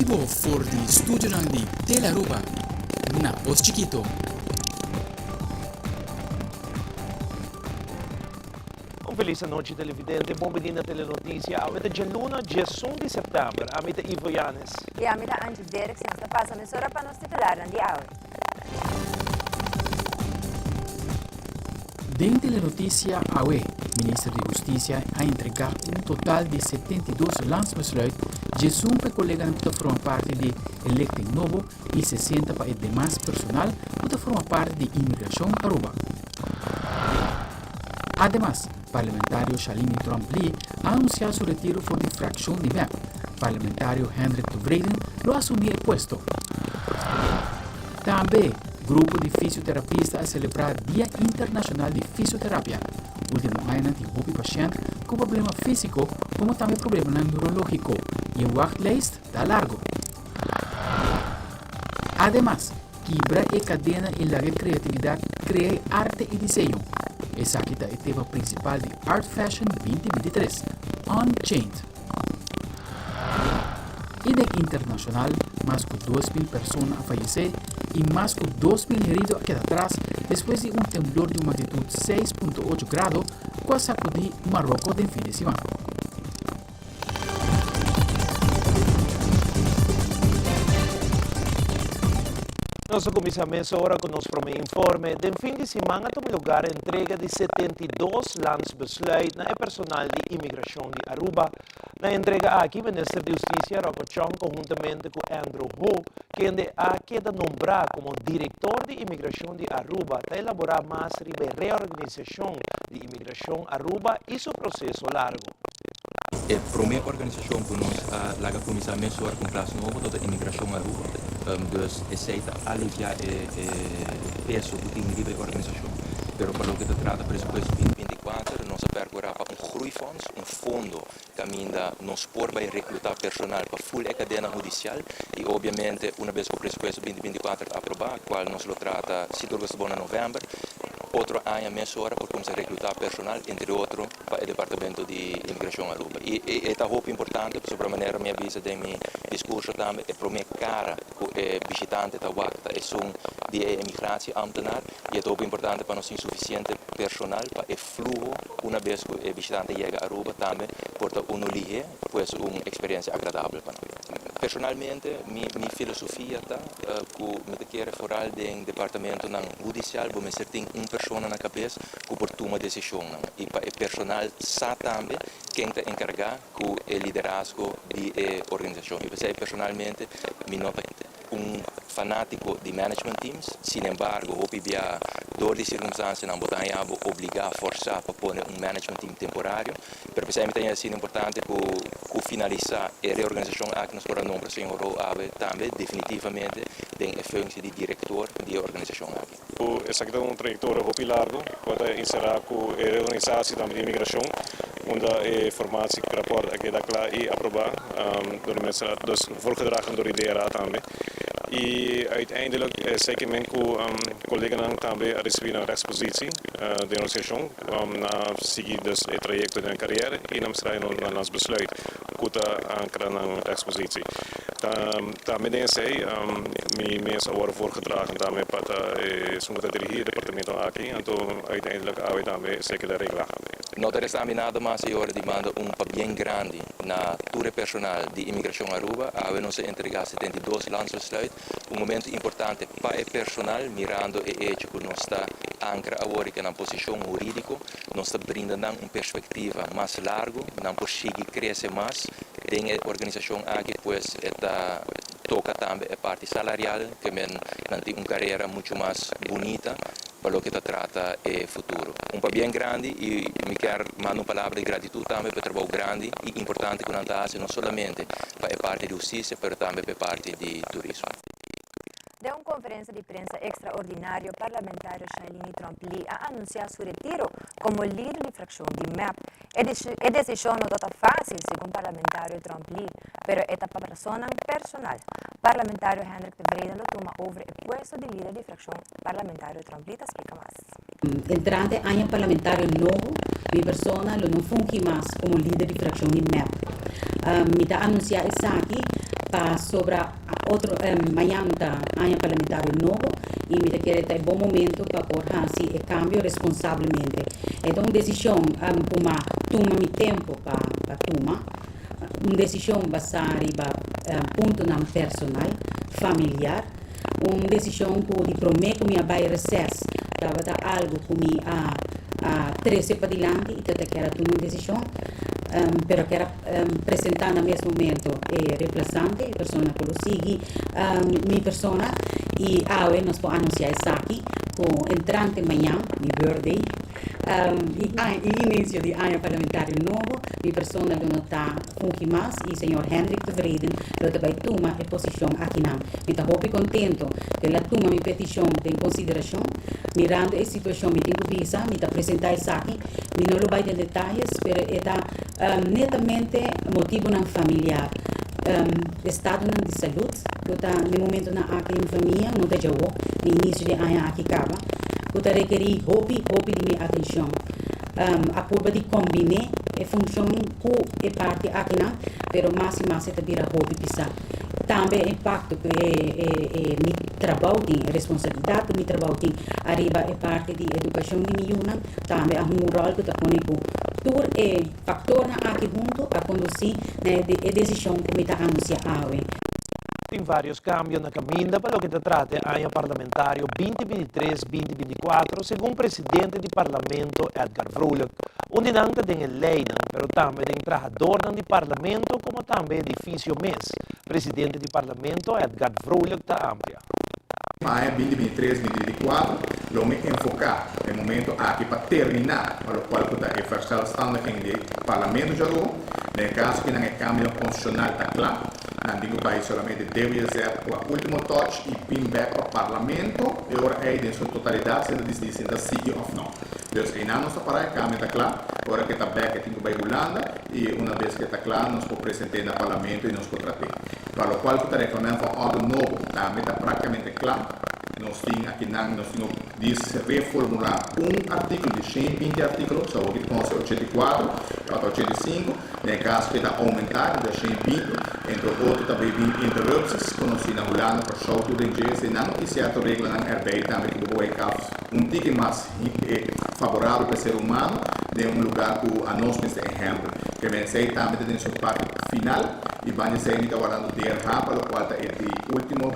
bibo for di studionan di Telearuba na Pos Chikito. Un felis anochi televidente, bon bini na Telenoticia. Awe ta djaluna 11 di september. Ami ta Ivo Yanes. I ami ta Angie Derks. Nos ta pasa mesora pa nos titularnan di awe. Den Telenoticia awe, Minister di Husticia a entrega un total di 72 landsbesluit, 11 pa e coleganan cu ta forma parti di e lichting nobo y 60 pa e demas personal cu ta forma parti di Inmigracion Aruba. Ademas, parlamentario Shalini Tromp-Lee a anuncia su retiro for di fraccion di mep. Parlamentario Hendrik Tevreden lo asumi e puesto. Tambe, grupo di fisioterapista a celebra Dia Internacional di Fisioterapia. Ultimo añanan tin hopi pashent cu problema fisico como tambe problemanan neurologico y e wachtlijst ta largo. Ademas, kibra e kadena i laga e kreatividat krea e arte i diseño. Esaki ta e tema prinsipal di Art Fashion 2023, Unchained. I den internashonal, mas ku 2.000 persona a fayesé i mas ku 2.000 herido a keda atras despues di un temblor di un magnitut 6.8 grado ku a sakudí Maroko den fin di siman. Nos a kuminsá mesora ku nos promé informe. Den fin di siman a tuma lugar entrega di 72 landsbesluit na e personal di imigrashon di Aruba. Na e entrega aki Minister di Hustisia Rocco Chong konhuntamente ku Andrew Ho, kende a keda nombrá komo direktor di imigrashon di Aruba, ta elaborá mas riba e reorganisashon di imigrashon Aruba i su proseso largu. E promé organisashon ku nos a laga kuminsá mesora ku un klas nobo tabata Imigrashon Aruba. Dus esei ta aliviá e peso ku tin riba e organisashon. Pero pa loke ta trata presupuesto 2024 nos a pèrkurá pa un groeifonds, un fondo kaminda nos por bai reklutá personal pa ful e kadena hudisial i obiamente una bes ku presupuesto 2024 ta aprobá, kual nos lo trata si tur kos ta bon na novèmber, otro aña mesora por kuminsá reklutá personal, entre otro. pa e Departamento di Inmigracion Aruba. Y e ta hopi importante pasobra manera mi a bisa den mi discurso tambe e prome cara cu e bishitante ta wak ta esun di e emigratie ambtenaar y e ta hopi importante pa nos tin suficiente personal pa e fluho una bes cu e bishitante yega Aruba tambe por ta uno lihe pues un experiencia agradabel pa nan. Personalmente mi mi filosofia ta cu mi ta kere foral den departamentonan hudicial bo mester tin un persona na cabes ku por tuma desishonnan i pa e personal sa tambe ken ta enkargá ku e liderazgo di e organisashon. I p'esei personalmente mi no ta un fanátiko di management teams, sinembargo hopi bia dor di sirkunstansianan bo ta haña bo obligá, fòrsá pa pone un management team temporario. Pero p'esei mi ta haña asina importante ku ku finalisá e reorganisashon aki nos por a nombra señor Roe awe tambe definitivamente den e functie di direktor di e organisashon aki. Esaki ta un trayectoria hopi largo cu a ta encerra cu e reorganisatie tambe di inmigracion unda e formatie rapport a keda cla y aproba door di ministerraad, dus voorgedragen door di DRA tambe. Y uiteindelijk esaki men cu coleganan tambe a ricibi nan rechtspositie den organisacion nan a sigui dus e trayecto den nan carrière y nan mester haña nan landsbesluit cu ta ancra nan rechtspositie. Tambe den esei mi mes a wòrdu voorgedragen tambe pa ta esun ku ta dirigí e departamento aki, anto uiteindelijk awe tambe esei keda reglá. No ta resta mi nada mas e ora di manda un pabien grandi na tur e personal di Inmigracion Aruba. Awe nos a entrega 72 landsbesluit, un momento importante pa e personal mirando e hecho cu nos ta ancra awor rica nan posicion huridico, nos ta brinda nan un perspectiva mas largo, nan por sigui crece mas Den e organisashon aki pues e ta toka tambe e parti salarial ke men nan tin un karera muchu mas bunita pa loke ta trata e futuro. Un pabien grandi i mi kier manda un palabra di gratitut tambe pa e trabou grandi i importante ku nan ta hasi no solamente pa e parti di hustisia pero tambe pa e parti di turismo. Den un conferencia di prensa extraordinario, parlamentario Shailene Tromp-Lee a anuncia su retiro como lider di fraccion di mep. E decision no ta facil, segun parlamentario Tromp-Lee, pero e ta pa razonnan personal. Parlamentario Hendrik Tevreden lo tuma over e puesto di lider di fraccion. Parlamentario Tromp-Lee ta splica mas. Entrante aña parlamentario nobo, mi persona lo no fungi mas como lider di fraccion di mep. Mi ta anuncia esaki. Pasobra otro mañan ta aña parlamentario nobo y mi ta kere ta e bon momento pa por haci e cambio responsablemente. E ta un decision cu m'a tuma mi tempo pa tuma, un decision basa riba puntonan personal, familiar, un decision cu di prome cu mi a bay reces tabata algo cu mi a trece padilanti y ta ta kier a tuma un decision, pero kier a presenta na mes momento e reemplazante, e persona cu lo sigui mi persona y awe nos por anuncia esaki cu entrante mañan, mi birthday, y inicio di aña parlamentario nobo, mi persona lo no ta fungi mas y señor Hendrik Tevreden lo ta bay tuma e posicion akinan. Mi ta hopi contento cu el a tuma mi peticion den consideracion. Mirando e situacion mi tin cu bisa, mi ta presenta esaki, mi no lo bay den detayes, pero e ta Netamente motibonan familiar. Estadonan di salud ku ta na e momentonan aki den mi famia no ta djawo, na inicio di aña aki kaba, ku ta rekerí hopi hopi di mi atenshon. A purba di kombiné e funshon ku e parti akinan, pero mas i mas e ta bira hopi pisá. Tambe e impakto ku e mi trabou tin, e responsabilidat ku mi trabou tin ariba e parti di edukashon di mi yunan, Tambe a hunga un ròl ku ta pone ku tur e faktornan aki huntu a kondusí na e desishon ku mi ta anunsiá awe. Tin vários kambio na kaminda pa loke ta trata e aña parlamentario 2023, 2024, segun presidente di Parlamento Edgar Vrolijk. Un di nan ta den e leinan, pero tambe den trahadornan di Parlamento komo tambe edifisio mes. Presidente di Parlamento Edgar Vrolijk ta amplia. Aña 2023, 2024 lo mi enfoká e momento aki pa terminá pa lokual ku ta e verzelfstandiging di Parlamento djaruba. Den e kaso ki nan e kambionan konstitushonal ta kla, nan tin ku bai solamente DWZ ku a último touch i bin bèk pa Parlamento e ora ei den su totalidat si ta disidí si ta sigui òf no. Dus einan nos ta pará, e kambio ta kla. Ora ku e ta bèk e tin ku bai Hulanda i una bes ku e ta kla nos por present'é na Parlamento i nos por trat'é. Pa locual cu ta reglamento van orde nobo tambe ta practicamente cla. Nos tin akinan, nos tin di reformula un articulo di 120 articulo, so awor ki ta conoce 84, tabata 85, den e caso cu e ta aumenta riba 120, entre otro ta bay bin interrupties conoci na Hulanda, Corsou tur den dje eseinan y cierto reglanan erbij tambe cu bo por bay af un tiki mas favorabel pa e ser humano den un lugar cu anos mester ehempel. Ke men esey tambe ta den su parti final. I banda esei mi ta wardando DRH pa lokual ta e di ultimo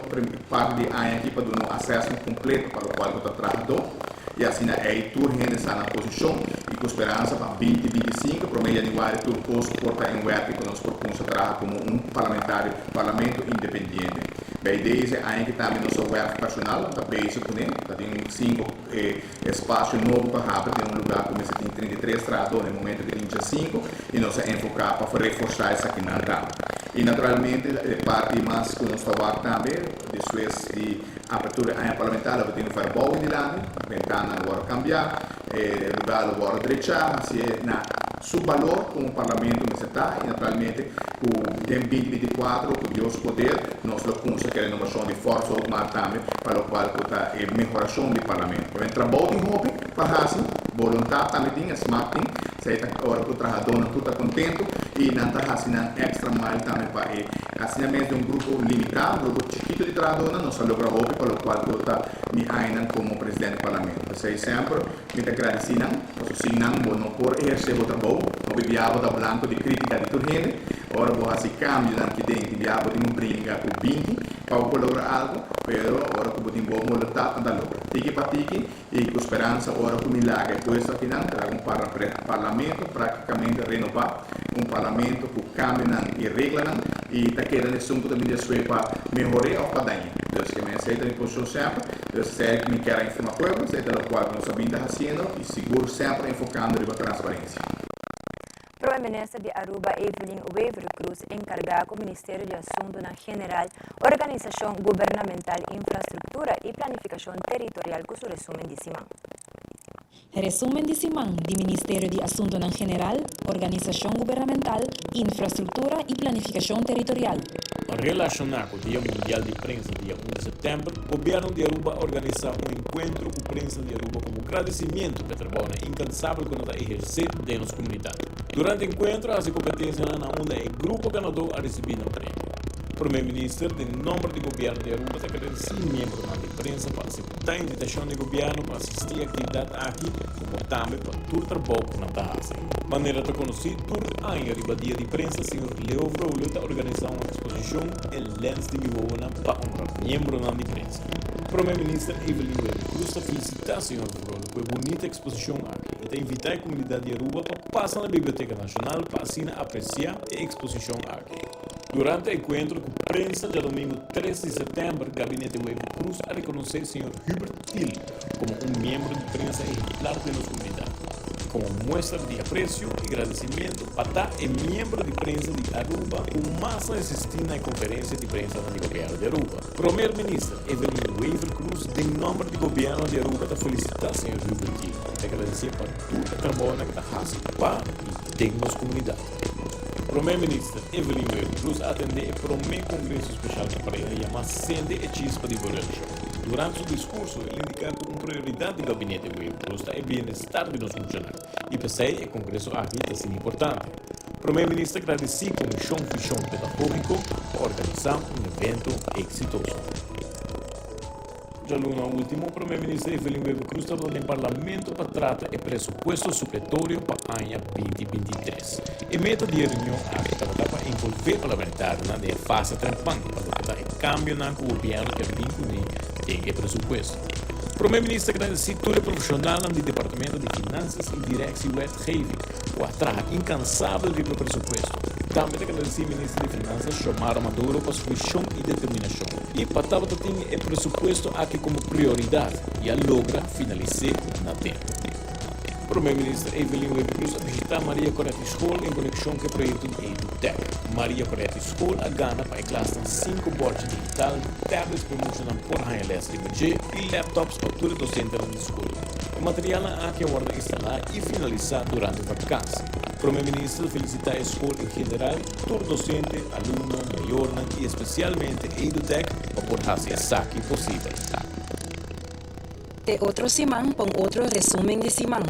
parti di aña aki pa duna un assessment kompleto pa lokual ku ta trahadó i asina ei tur hende sa nan posishon i ku speransa pa 2025 promé yanüari tur kos por ta en wèrking ku nos por kumsa traha komo un parlamentario parlamento independiente. Bij deze aña aki tambe nos a wèrf personal ta bezig kuné ta tin sinku e Espasio nobo pa habri den un lugá ku mester tin 33 trahadó na e momento ku tin 15 i nos a enfoká pa reforsá esakinan tambe. I naturalmente e parti mas ku nos ta wak tambe despues di apertura di aña parlamentario lo tin un verbouwing dilanti, bentananan lo wòrdu kambiá, e lugá lo wòrdu drechá, hasié na su balor komo parlamento mester ta i naturalmente ku den 2024 ku Dios poder nos lo kumsa ku e renovashon di Fort Zoutmaar tambe pa lokual ku ta e mehorashon di parlamento. Pasobra trabou tin hopi pa hasi, boluntat tambe tin, e smak tin, esei ta ora ku trahadónan tur ta kontentu i nan ta hasi nan extra mile tambe pa e asina mes den un grupo limitá, un grupo chikitu di trahadónan nos a logra hopi pa lokual ku ta mi añanan komo presidente di parlamento. P'esei semper Mi ta gradisí nan, pasobra sin nan bo no por ehersé bo trabou. Hopi bia bo ta blanko di krítika di tur hende. Ora bo hasi kambionan ki den, tin bia bo tin un bringa ku 20 pa bo por logra algu, pero ora ku bo tin bo boluntat nan ta logra. Tiki pa tiki i ku speransa ora ku mi laga e puesto akinan, ta laga un parlamento práktikamente renobá, un parlamento ku kambionan i reglanan i ta keda nesun ku ta bini despues pa mehor'é òf pa dañ'é. Dus ke mester ta mi posishon semper. Dus esei ku mi kier a informa pueblo, esei ta lokual ku nos a bin ta hasiendo i sigur semper enfokando riba transparensia. Prome Minister di Aruba Evelyn Wever-Croes enkargá ku Ministerio di Asuntunan General, Organisashon Gubernamental, Infrastruktura i Planifikashon Teritorial ku su resumen di siman. Resumen di siman di Ministerio di Asuntonan General, Organisashon Gubernamental, Infrastruktura i Planifikashon Teritorial. Relashoná ku Dia Mundial di Prensa dia 1 di sèptèmber, Gobièrnu di Aruba a organisá un enkuentro ku prensa di Aruba komo gradisimiento pa e trabounan inkansabel ku nan ta ehersé den nos komunidat. Durante e enkuentro a hasi kompetensianan na unda e grupo ganadó a risibí nan premio. Prome Minister den nomber di Gobierno di Aruba ta agradeci miembronan di prensa pa acepta invitacion di Gobierno pa asisti e actividad aki como tambe pa tur trabou cu nan ta haci. Manera ta conoci, tur aña riba Dia di Prensa Señor Leo Vrolijk ta organisa un exposicion E Lens di Mi Wowonan pa honra miembronan di prensa. Prome Minister Evelyn Wever-Croes ta felicita Señor Vrolijk cu e bunita exposicion aki y ta invita e comunidad di Aruba pa pasa na Biblioteca Nacional pa asina aprecia e exposicion aki. Durante e encuentro cu prensa djadomingo tres di september, Gabinete Wever-Croes a reconoce señor Hubert Thiel como un miembro di prensa ehemplar den nos comunidad. Como muestra di aprecio y gradecimiento pa ta e miembro di prensa di Aruba cu mas a asisti na e conferencia di prensa di Gobierno di Aruba. Promer Minister Evelyn Wever-Croes den nomber di Gobierno di Aruba ta felicita señor Hubert Thiel y ta gradece pa tur e trabounan cu ta haci pa y den nos comunidad. Prome Minister Evelyn Wever-Croes a atende e prome Congreso Special pa Pareha yama Sende e Chispa di bo Relacion. Durante su discurso el indica cu un prioridad di Gabinete Wever-Croes ta e bienestar di nos muchanan y p'esey e congreso aki ta asina importante. Prome Minister gradeci Comision Vision Pedagogico pa organisa un evento exitoso. Djaluna ultimo, Prome Minister Evelyn Wever-Croes tabata den Parlamento pa trata e presupuesto supletorio pa aña 2023. E meta di e reunion aki tabata pa envolve parlamentarionan den e fase trempan pa loke ta e cambionan cu gobierno kier bin cune den e presupuesto. Prome Minister gradeci tur e profesionalnan di Departamento di Finanzas y Directie Wetgeving cu a traha incansabel riba e presupuesto. Tambe ta gradeci Minister di Finanzas Xiomara Maduro pa su vision y determinacion. Y pa tabata tin e presupuesto aki como prioridad y a logra finalis'é na tempo. Prome Minister Evelyn Wever-Croes a bishita Maria Coretti School en conexion cu e proyecto di EduTech. Maria Coretti School a gana pa e klasnan cinco bordje digital, tablets pa e muchanan por haña les riba dje y laptops pa tur e docentenan di school. E materialnan aki a wordo instala y finalisa durante vakantie. Prome Minister felicita e school en general, Tur docente, alumno, mayornan y especialmente Edutech pa por haci esaki posibel. Te otro siman pa un otro resumen di siman.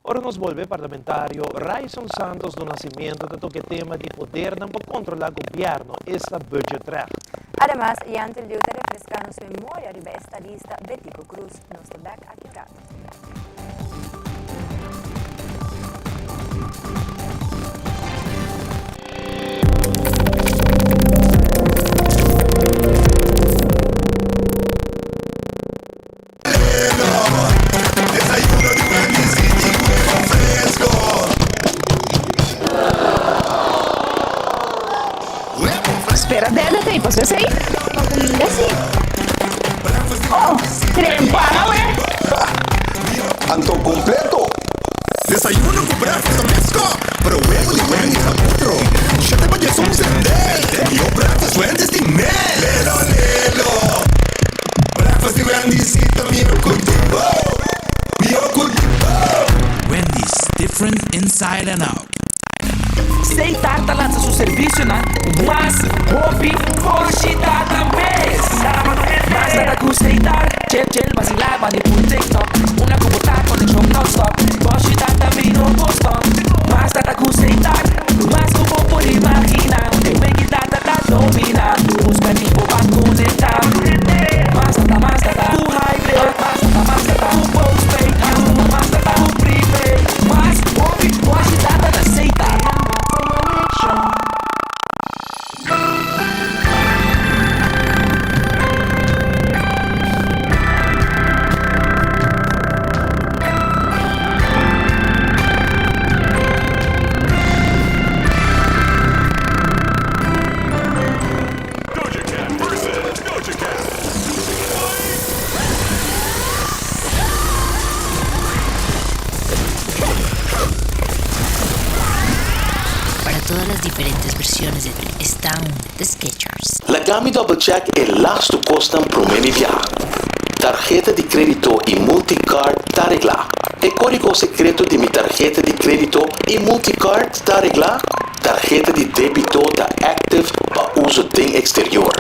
Ora nos bolbe parlamentario Ryson Santos do Nascimento ta toca e tema di podernan pa controla gobierno, esta budgetrecht. Ademas, Yanteliu ta refresca nos memoria riba estadista Betico Croes. Nos ta bek aki un rato. Spera dede tei paso esei. Esi. Oh, trempa awe. Anto completo. Desayuno cu breakfast ta mesco, pero huevo di Wendy's ta otro. Shete pa djesun sende, mihor breakfast Wendy's tin mes. Lelo lelo, breakfast di Wendy's si ta mihor cu di bo, mihor cu di bo. Wendy's, different inside and out. Setar ta lansa su servicionan cu mas hopi porshi data mes. Mas data cu Setar, chill chill vacilar mani pul TikTok. Una cu bo ta conexion non stop, porshi data mi no por stop. Mas data cu Setar, mas cu bo por imagina. E wiki data ta domina, busca di bo pa conecta. Mas data, mas data cu hybrid, mas data, mas data cu postpaid, mas data, mas data cu prepaid. Mas hopi boshi data na Setar. Doja Cat versus Doja Cat. Para todas las diferentes versiones de está un The Skechers. Laga mi double check e lastu kosnan promé mi biaha. Tarheta di krédito i multicard ta reglá. E kódigo sekreto di mi tarheta di krédito i multicard ta reglá? Tarheta di débito ta active pa uso den eksterior.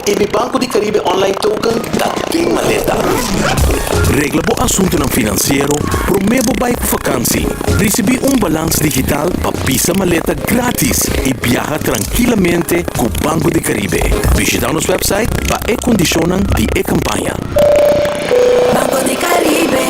I mi Banco di Caribe online token ta den maleta. Regla bo asuntunan finansiero promé bo bai ku fakansi. Risibí un balans digital pa pisa maleta grátis i biaha trankilamente ku Banco di Caribe. Bishitá nos wèpsait pa e kondishonnan di e kampaña. Banco di Caribe.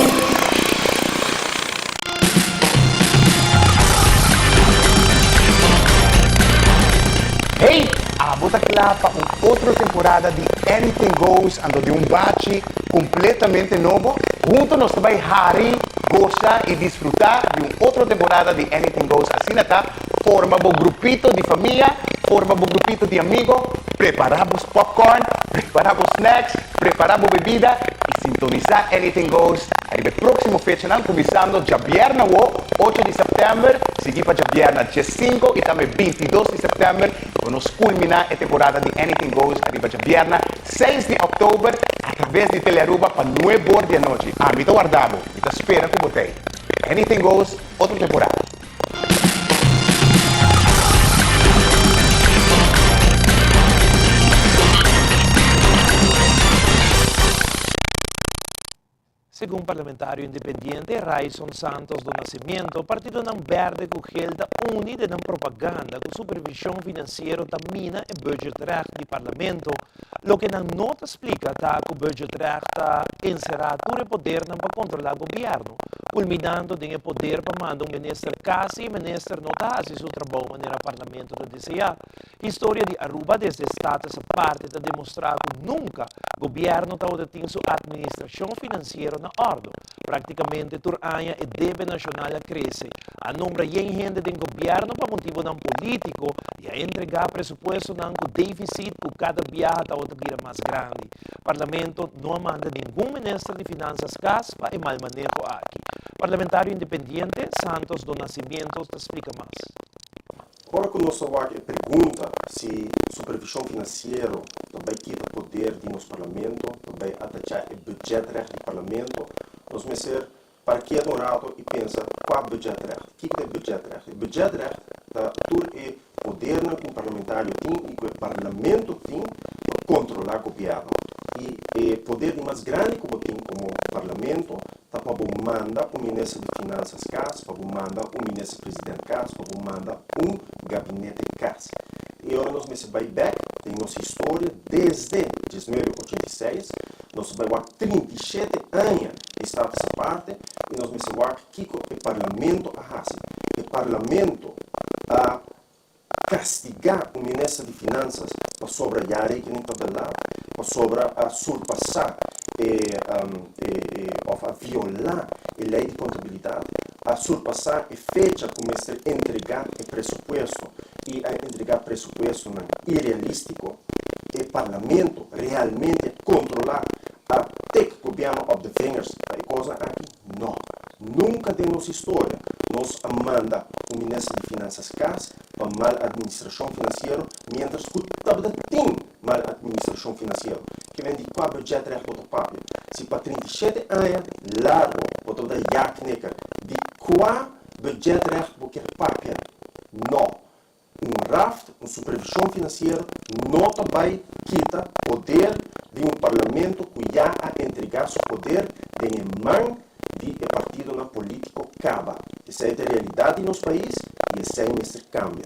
Hey! Abo ta kla pa un otro temporada di Anything Goes anto di un bachi completamente nobo? Hunto nos ta bai hari, gosa y disfruta di un otro temporada di Anything Goes asina ta forma bo grupito di famia, forma bo grupito di amigo, prepara bo popcorn, prepara bo snacks, prepara bo bebida y sintonisa Anything Goes ariba e proximo fechanan cuminsando djabièrnè awo ocho di september sigui pa djabièrnè diescinco y tambe bintidos di september pa nos culmina e temporada di Anything Goes ariba djabièrnè seis di october atraves di Telearuba pa nuebor di anochi. Ami ta warda bo, mi ta spera cu bo t'ey. Anything Goes otro temporada. Segun parlamentario independiente Ryson Santos do Nascimento, partidonan berde ku gel ta uni den nan propaganda ku supervision finansiero ta mina e budgetrecht di parlamento. Loke nan no ta splika ta ku budgetrecht ta enserá tur e podernan pa kontrolá gobièrnu, kulminando den e poder pa manda un minister kas si e minister no ta hasi su trabou manera parlamento ta deseá. Historia di Aruba desde Status Aparte ta demostrá ku nunka gobièrnu tabata tin su atministrashon finansiero na òrdu. Práktikamente tur aña e debe nashonal a krese. A nombra yen hende den gobièrnu pa motibunan polítiko i a entregá presupuestonan ku défisit ku kada biaha tabata bira mas grandi. Parlamento no a manda ningun minister di Finansas kas pa e mal maneho aki. Parlamentario independiente Santos do Nascimento ta splika mas. Ora ku nos ta wak e pregunta si supervishon finansiero ta bai kita poder di nos parlamento, ta bai atachá e budgetrecht di parlamento, nos mester para keda un rato i pensa kua budgetrecht, kiko ta e budgetrecht? E budgetrecht ta tur e podernan ku un parlamentario tin i ku e parlamento tin pa kontrolá gobièrnu. I e poder di mas grandi ku bo tin komo parlamento Ta pa bo manda un minister di Finansas kas, pa bo manda un minister president kas, pa bo manda un gabinete kas. E ora nos mester bai bek den nos historia desde diesnuebe ochenta i seis, nos ta bai wak 37 aña di Status Aparte i nos mester wak kiko e parlamento a hasi. E parlamento a Kastigá un minister di Finansas pasobra jaarrekening ta te laat, pasobra a surpasá e òf a violá e lei di kontabilidat, a surpasá e fecha ku mester entregá e presupuesto i a entregá presupuestonan irealístiko. E parlamento realmente a kontrolá, a tik gobièrnu op de vingers pa e kosnan aki? No. Nunka den nos historia nos a manda un minister di Finansas kas pa mal administrashon finansiero miéntras ku tabata tin mal administrashon finansiero. Ke men di kua budgetrecht bo ta papia? Si pa 37 aña largo bo tabata ja-knikker, di kua budgetrecht bo kier papia? No. Un raft, un supervishon finansiero, no ta bai kita poder di un parlamento ku ya a entregá su poder den e man di e partidonan polítiko kaba. Esei ta e realidat di nos pais i esei mester kambia.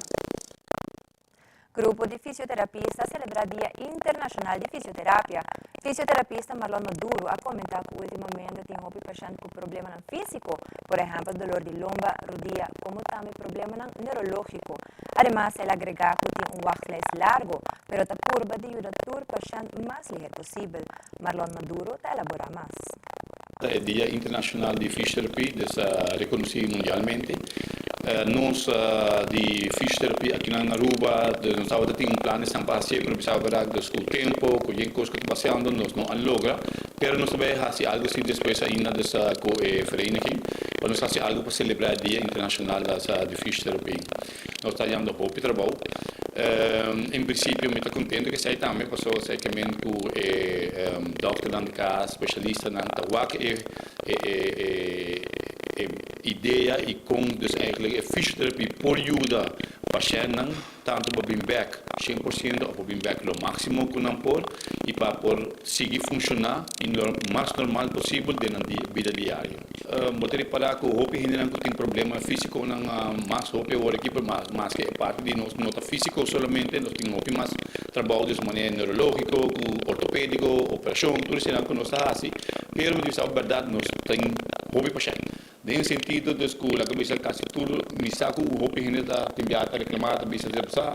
Grupo di fisioterapista a celebra Dia Internacional di Fisioterapia. Fisioterapista Marlon Maduro a comenta cu ultimamente tin hopi pashent cu problemanan fisico, por ehempel dolor di lomba, rodia, como tambe problemanan neurologico. Ademas el agrega cu tin un wachtlijst largo, pero ta purba di yuda tur pashent mas liher posibel. Marlon Maduro ta elabora mas. Ta e Dia Internacional di Fisioterapia, dus reconoci mundialmente. Nos di fisioterapia aki na Aruba, dus nos tabata tin un plan di esnan pa hacié, pero bisaba verdad dus cu tempo, cu yen cos cu ta paseando nos no a logra. Pero nos ta bay haci algo si despues ainda dus cu e vereniging, pa nos haci algo pa celebra e Dia Internacional di Fisioterapia. Nos ta yanda hopi trabou. En principio mi ta contento cu esey tambe pasobra esey ke men cu e dokternan di cas, specialistanan ta wak e e idea y con dus eigenlijk e fysiotherapie por yuda. Pashèntnan tantu por bin bèk 100% òf por bin bèk lo máksimo ku nan por i pa por sigui funshoná i lo mas normal posibel den nan bida diario. Bo ta ripará ku hopi hendenan ku tin problema físikonan mas hopi awor aki, pero maske e parti di nos no ta físiko solamente, nos tin hopi mas trabou di manera neurológiko, ku ortopédiko, operashon, tur eseinan ku nos ta hasi, pero mi ta bisa bo bèrdat nos tin hopi pashènt. Den sentido dus ku laga bisa kasi tur mi sa ku hopi hende ta tin biaha ta reklamá ta bisa sa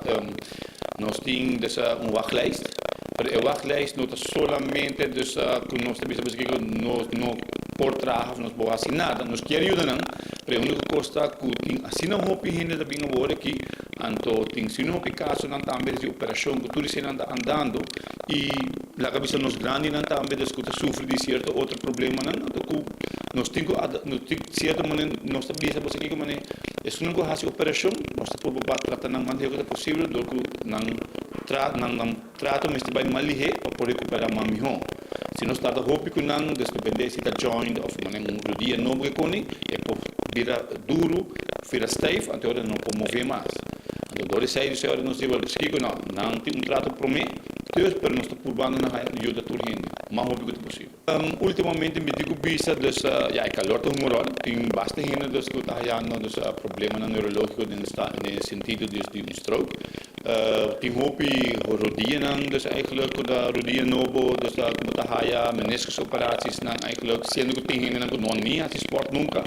nos tin dus un wachtlijst pero e wachtlijst no ta solamente dus ku nos ta bisa kiko nos no por traha of nos por hasi nada nos kier yuda nan pero e uniko kos ta ku tin asina hopi hende ta bin awor aki anto tin asina hopi kasonan tambe di operashon ku tur eseinan ta andando i laga bisa nos grandinan tambe dus ku ta sufri di sierto otro problemanan anto ku Nos tin ku nos tin sierto manera nos ta bisa boso kiko manera esunnan ku hasi operashon nos ta purba pa trata nan mas lihé ku ta posibel dor ku nan tra nan nan trato mester bai mas lihé pa por rekuperá mas mihó. Si nos tarda hopi ku nan des dependé si ta joint òf manera un rodia nobo ke koni e por bira duru bira stijf anto e ora no por move mas. Anto dor esei dus e ora nos di wèl kiko no nan tin un trato promé dus pero nos ta purbando na haya yuda tur hende mas hopi ku ta posibel. Ultimamente mi tin cu bisa dus ya e calor ta hunga un rol, tin basta hende dus cu ta hayando dus problemanan neurologico den den e sentido dus di un stroke. Tin hopi rodianan dus eigenlijk cu ta rodia nobo dus ta cu bo ta haya meniscus operaties nan eigenlijk siendo cu tin hendenan cu no ni haci sport nunca.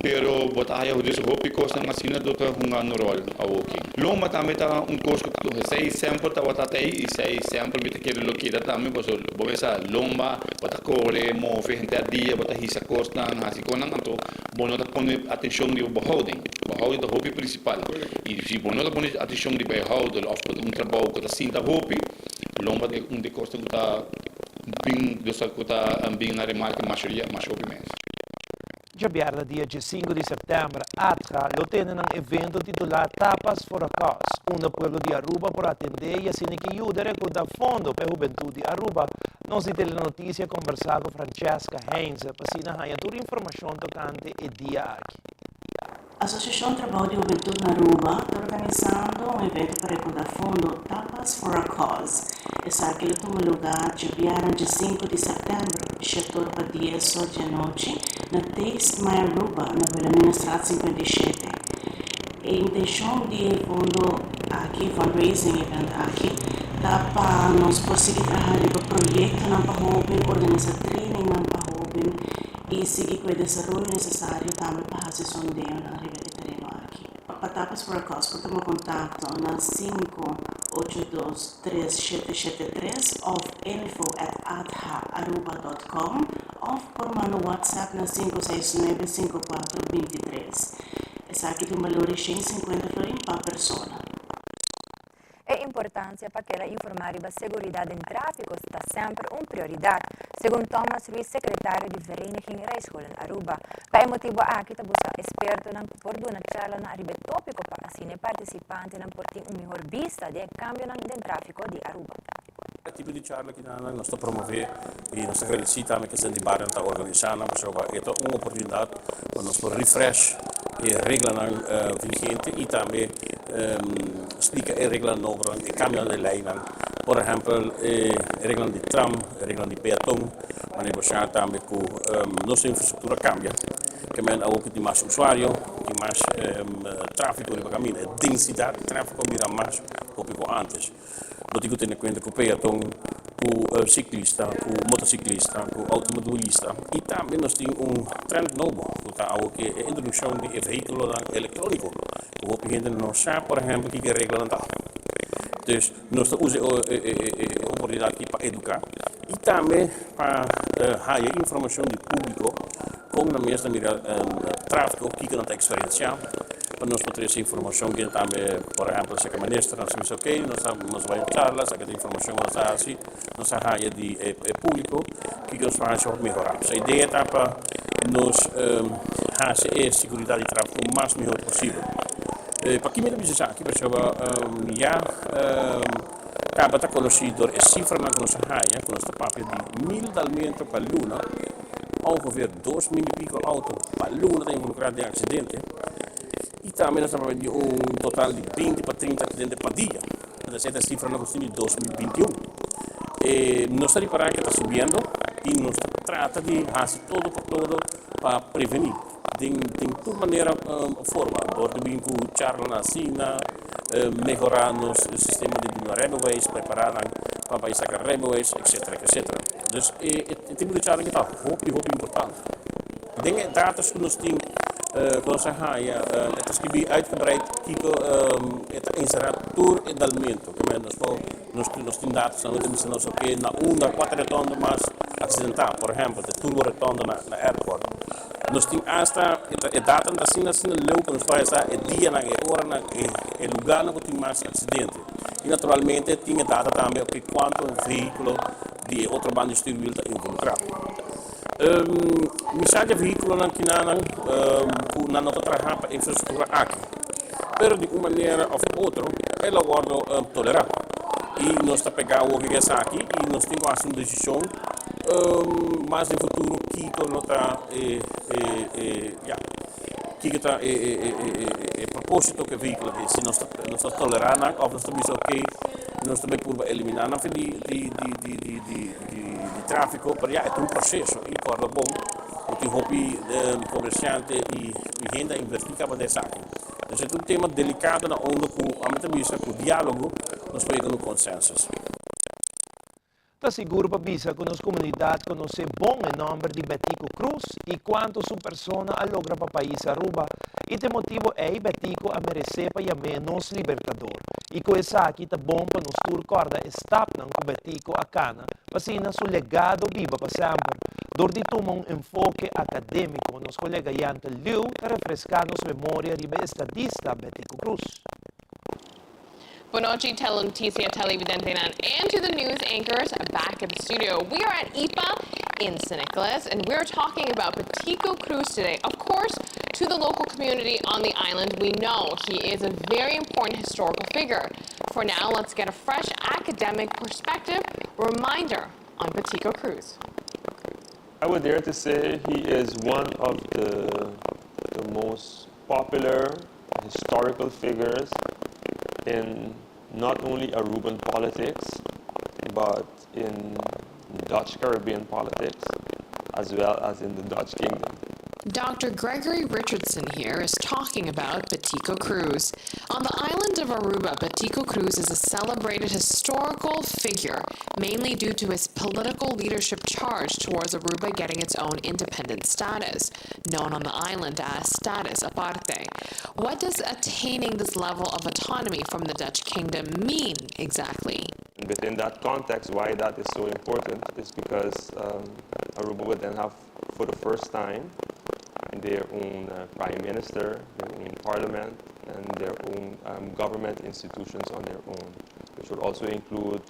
Pero bo ta haya dus hopi kosnan asina do ta hunga un rol awoki. Lomba tambe ta un kos ku esei semper tabata ta ei i esei semper mi ta kere lo keda tambe pasobra bo mester sa lomba bo ta kore move henter dia bo ta hisa kosnan hasi kosnan anto bo no ta pone atenshon riba bo houding. Bo houding ta hopi prinsipal i si bo no ta pone atenshon riba e houding of un trabou ku ta sinta hopi lomba ta un di e kosnan ku ta bin ku ta bin na remarke mashoria masha hopi mes. Djabièrnè dia diesinku di sèptèmber, ATGA lo tene nan evento titulá Tapas for a Cause, unda pueblo di Aruba por atendé i asina ki yuda rekordá fondo pa e hubentut di Aruba. Nos di Telenoticia a kombersá ku Francesca Heinze pa asina haña tur informashon tokante e dia aki. Asociacion Trabao di Hubentud na Aruba ta organisando un evento pa recorda fondo Tapas for a Cause. Esaki lo tuma lugar djabièrnè djesinku di sèptèmber, shetor pa dies or di anochi, na Taste My Aruba na Wilhelminastraat 57. E intencion di e fondo aki, fundraising event aki, ta pa nos por sigui traha riba proyectonan pa hoben, organisa trainingnan pa hoben, i sigui ku e desaroyo nesesario tambe pa hasi sondeonan riba e tereno aki. Pa Tapas for a Cause por tuma kontakto na sinku ocho dos tres shete shete tres òf info at atha-aruba dòt com òf por manda WhatsApp na sinku seis nuebe sinku kuatro binti tres. Esaki tin un balor di shen sinkuenta florin pa persona. E importancia pa keda informa riba seguridad den trafico ta semper un prioridad, segun Thomas Ruiz, secretario di Vereniging Rijscholen Aruba. Pa e motibo aki ta busca expertonan cu por duna charlanan riba e topico pa asina e participantenan por tin un mihor bista di e cambionan den trafico di Aruba. E tipo di charla kinanan nos ta promove y nos ta agradeci tambe cu esnan di bario ta organisa nan pasobra e ta un oportunidad pa nos por refresh e reglanan vigente y tambe splica e reglanan nobonan, e cambionan den leynan. Por ehempel e reglanan di tram, e reglanan di peaton, a negocia tambe cu nos infrastructura cambia. Ke men awor cu tin mas usuario, tin mas trafico riba caminda, e densidad di trafico a bira mas hopi cu antes. Bo tin ku tene kuenta ku peaton, ku siklista, ku motosiklista, ku outomobilista. I tambe nos tin un trend nobo ku ta awo ke e introdukshon di e vehíkulonan elektróniko ku hopi hende no sa por ehèmpel kiko e reglanan ta. Dus nos ta usa e oportunidat aki pa eduká i tambe pa haya informashon di públiko kon nan mes ta mira tráfiko, kiko nan ta eksperensiá. Pa nos por trese informashon ke tambe, por ehèmpel, seka minister nos a bisa ok, nos ta nos bai un charla, esaki ta informashon ku nos a hasi, nos a haya di e públiko, kiko nos por hasi pa mehorá. So e idea ta pa nos hasi e seguridat di tráfiko mas mihor posibel. Paki mi ta bisa esaki? Pasobra ya kaba ta konosí dor e sifranan ku nos a haya, ku nos ta papia di mil dalmento pa luna, ongeveer 2000 i piko outo pa luna ta involukrá den aksidente. I tambe nos ta papia di un total di 20 pa 30 aksidente pa dia. Esei ta e sifranan ku nos tin di 2021. E nos ta ripará ke ta subiendo i nos ta trata di hasi todo por todo pa prevení den den tur manera forma, dor di bin ku charlanan asina, mehorá nos sistema di duna rijbewijs, prepará nan pa bai saka rijbewijs, etcetera, etcetera. Dus e e tipo di charla aki ta hopi hopi importante. Den e datos ku nos tin ku nos a haña e ta skibí uitgebreid kiko e ta enserá tur e dalmentu. Nos por nos nos tin datos nan ku ta bisa nos oke na unda kua ta retondo mas aksidentá, por ehèmpel e turbo retondo na na airport. Nos tin asta e ta e datanan ta asina asina leu ku nos por haña sa e dianan, e oranan, e e lugánan ku tin mas aksidente. I naturalmente tin e data tambe oke kuantu vehíkulo di e otro banda di stuurwiel ta involukrá. Mi sa di e vehíkulonan kinanan ku nan no ta traha pa infrastruktura aki, pero di un manera òf otro el a wòrdu tolerá. I nos ta pegá awor ku esaki i nos tin ku hasi un desishon mas den futuro kiko lo ta e ya kiko ta e propósito ku e vehíkulo aki, si nos ta tolerá nan òf nos ta bisa oke nos ta bai purba eliminá nan for di di tráfiko, pero ya e ta un proseso i kòrda bon ku tin hopi komersiante i hende a invertí kaba den esaki. Entonces e ta un tema delikado na unda ku ami ta bisa ku diálogo nos por yega na un konsensus. Ta sigur pa bisa ku nos komunidat konosé bon e nòmber di Betico Croes i kuantu su persona a logra pa pais Aruba i ta e motibu ei Betico a meresé pa yam'é nos libertador i ku esaki ta bon pa nos tur kòrda e stapnan ku Betico a kana pa asina su legado biba pa semper. Dor di tuma un enfoke akadémiko nos kolega Yanta Liu ta refreská nos memoria riba e estadista Betico Croes. Bonochi Telenoticia televidentenan and to the news anchors back at the studio. We are at IPA in San Nicolas and we're talking about Betico Croes today. Of course, to the local community on the island, we know he is a very important historical figure. For now, let's get a fresh academic perspective reminder on Betico Croes. I would dare to say he is one of the, the most popular historical figures in not only Aruban politics, but in Dutch Caribbean politics, as well as in the Dutch Kingdom. Dr. Gregory Richardson here is talking about Betico Croes. On the island of Aruba, Betico Croes is a celebrated historical figure, mainly due to his political leadership charge towards Aruba getting its own independent status, known on the island as status aparte. What does attaining this level of autonomy from the Dutch kingdom mean exactly? Within that context, why that is so important is because Aruba would then have, for the first time, their own prime minister, their own parliament, and their own government institutions on their own, which would also include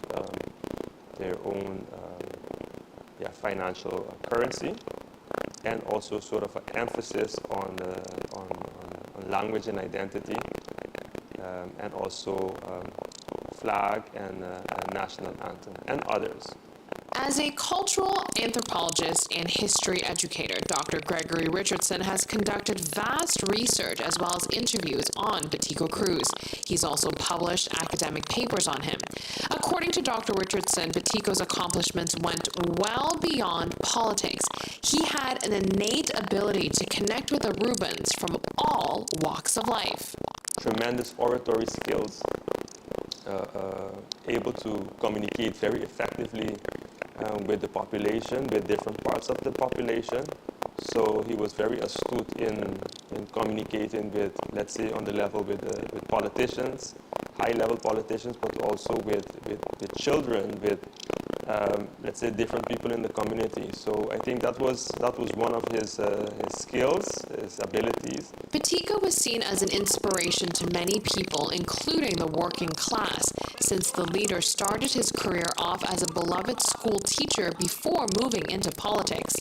their own yeah, financial currency and also sort of an emphasis on, on, on, on language and identity, and also flag and national anthem, and others. As a cultural anthropologist and history educator, Dr. Gregory Richardson has conducted vast research as well as interviews on Betico Croes. He's also published academic papers on him. According to Dr. Richardson, Betico's accomplishments went well beyond politics. He had an innate ability to connect with Arubans from all walks of life. Tremendous oratory skills, able to communicate very effectively with the population, with different parts of the population. So he was very astute in communicating with, let's say, on the level with politicians, high-level politicians, but also with children, with, let's say, different people in the community. So I think that was one of his skills, his abilities. Betico was seen as an inspiration to many people, including the working class, since the leader started his career off as a beloved school teacher before moving into politics.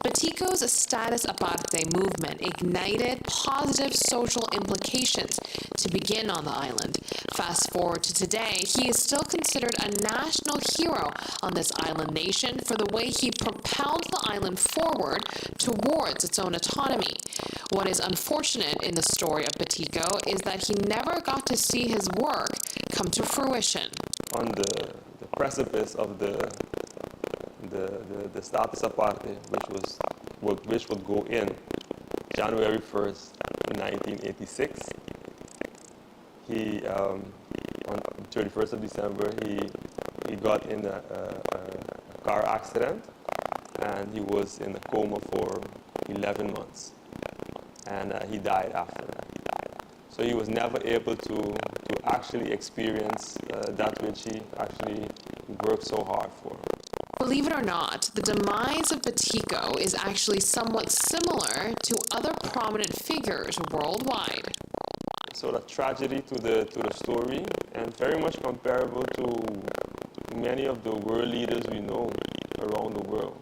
Betico's status aparte movement ignited positive social implications to begin on the island. Fast forward to today, he is still considered a national hero on this island. nation for the way he propelled the island forward towards its own autonomy. What is unfortunate in the story of Betico is that he never got to see his work come to fruition. On the, the precipice of the, the, the, the status aparte, which, was, which would go in January 1st, 1986, he, um, on 31st of December, he, he got in a, a, a car accident and he was in a coma for 11 months. And uh, he died after that. So he was never able to, to actually experience uh, that which he actually worked so hard for. Believe it or not, the demise of Betico is actually somewhat similar to other prominent figures worldwide. Sort of tragedy to the, to the story and very much comparable to many of the world leaders we know around the world.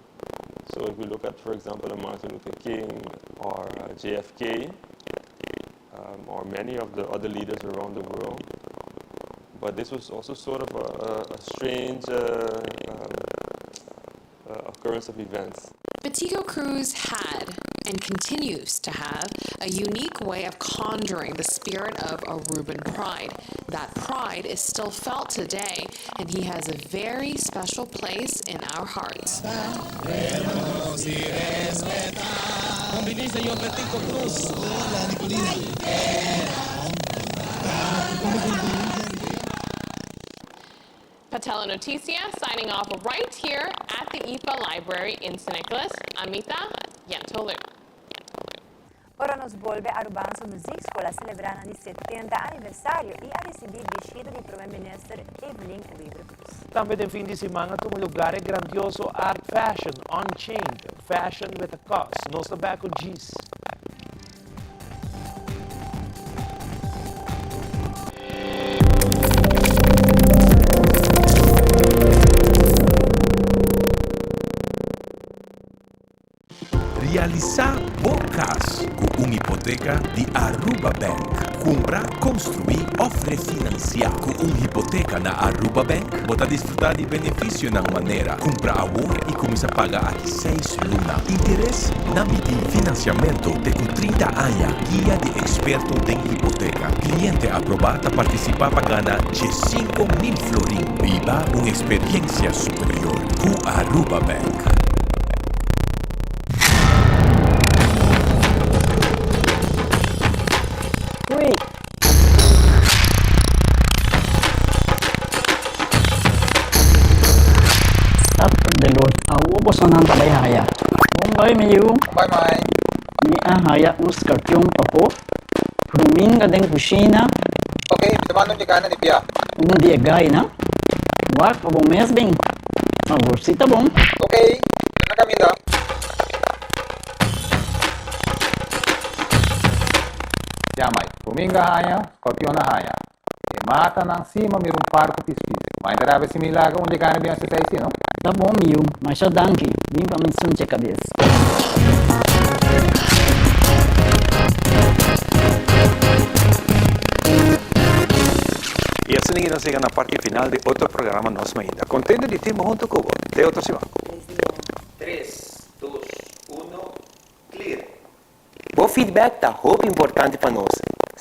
So if we look at, for example, Martin Luther King or uh, JFK, um, or many of the other leaders around the world. But this was also sort of a, a, a strange uh, um, uh, occurrence of events. Betico Croes had and continues to have a unique way of conjuring the spirit of Aruban pride. That pride is still felt today, and he has a very special place in our hearts. Patela Noticia signing off right here at the IFA Library in San Nicolas. Ami ta Yentolu. Ora nos bolbe Arubaanse Muziekschool a celebra nan di 70 aniversario y a ricibi bishita di Prome Minister Evelyn Wever-Croes. Tambe den fin di siman a tuma lugar e grandioso Art Fashion Unchained, Fashion with a Cause. Nos ta back cu Gis. Realisá bo kas ku un hipoteka di Aruba Bank. Kumpra, konstruí òf refinansiá ku un hipoteka na Aruba Bank? Bo ta disfrutá di benefisionan manera kumpra awor i kuminsá paga aki seis luna. Interes na midí, finansiamentu te ku 30 aña, guia di eksperto den hipoteka. Kliente aprobá ta partisipá pa gana 15,000 florin. Biba un eksperiensia superior ku Aruba Bank. Stap de Lord. Awo bosonan ta bai haya. Bon bai mi yu. Bai mai. Mi a haya un skarpion pafó. Ruminga den kushina. Ok, mi ta manda un di gana di bia. Un di e gainan. Wak pa bo mes bin. Awor si ta bon. Ok, ta na kaminda. Ya mai, Ruminga haña, scorpion a haña. E mata nan sima mira un par ku pispis. Mai ta rabia si mi laga un di gana bin hasi esei si no? Ta bon mi yu, masha danki. Bin pa mi sunche kabes. Y asina nos yega na parti final di otro programa Nos Mainta. Contento di tin bo hunto cu bo. Te otro siman. Tres, dos, uno, clear! Bo feedback ta hopi importante pa nos.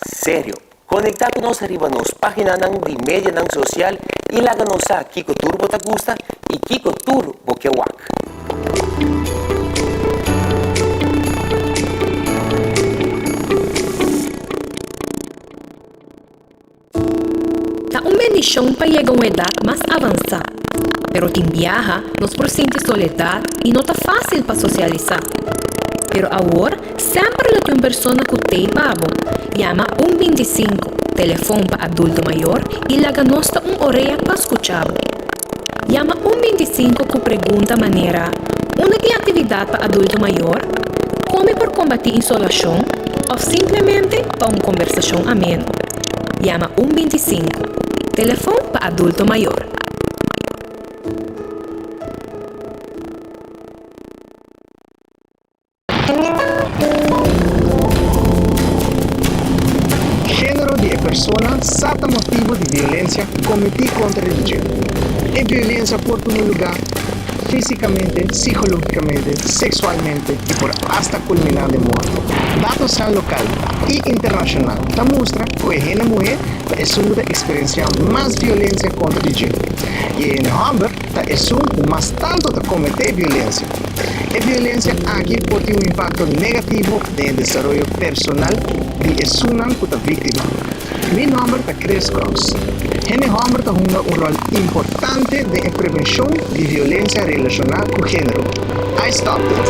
Serio, conecta cu nos riba nos paginanan di medianan social y laga nos sa kico tur bo ta gusta y kico tur bo ke wak. Ta un bendishon pa yega un edat mas avansá, pero tin biaha nos por sinti soledat i no ta fásil pa sosialisá. Pero awor semper lo tin un persona ku t'ei pa bo. Yama un 25, telefon pa adulto mayor i laga nos ta un orea pa skucha bo. Yama un 25 ku pregunta manera, Unda tin aktividat pa adulto mayor? Kon mi por kombatí insolashon? Òf simplemente pa un kombersashon ameno. Yama un 25, telefon pa adulto mayor. Género di e persona sa ta motibu di violensia kometí kontra di dje. E violensia por tuma lugá. Físikamente, sikológikamente, seksualmente i por asta kulminá den morto. Datonan lokal i internashonal ta mustra ku e hende muhé ta esun ku ta eksperensiá mas violensia kontra di dje i e hende hòmber ta esun ku mas tantu ta kometé violensia. E violensia aki por tin un impakto negativo den e desaroyo personal di esunnan ku ta víktima. Mi nòmber ta Chris Cross. Hende hòmber ta hunga un ròl importante den e prevenshon di violensia relashoná ku género. I stopped it!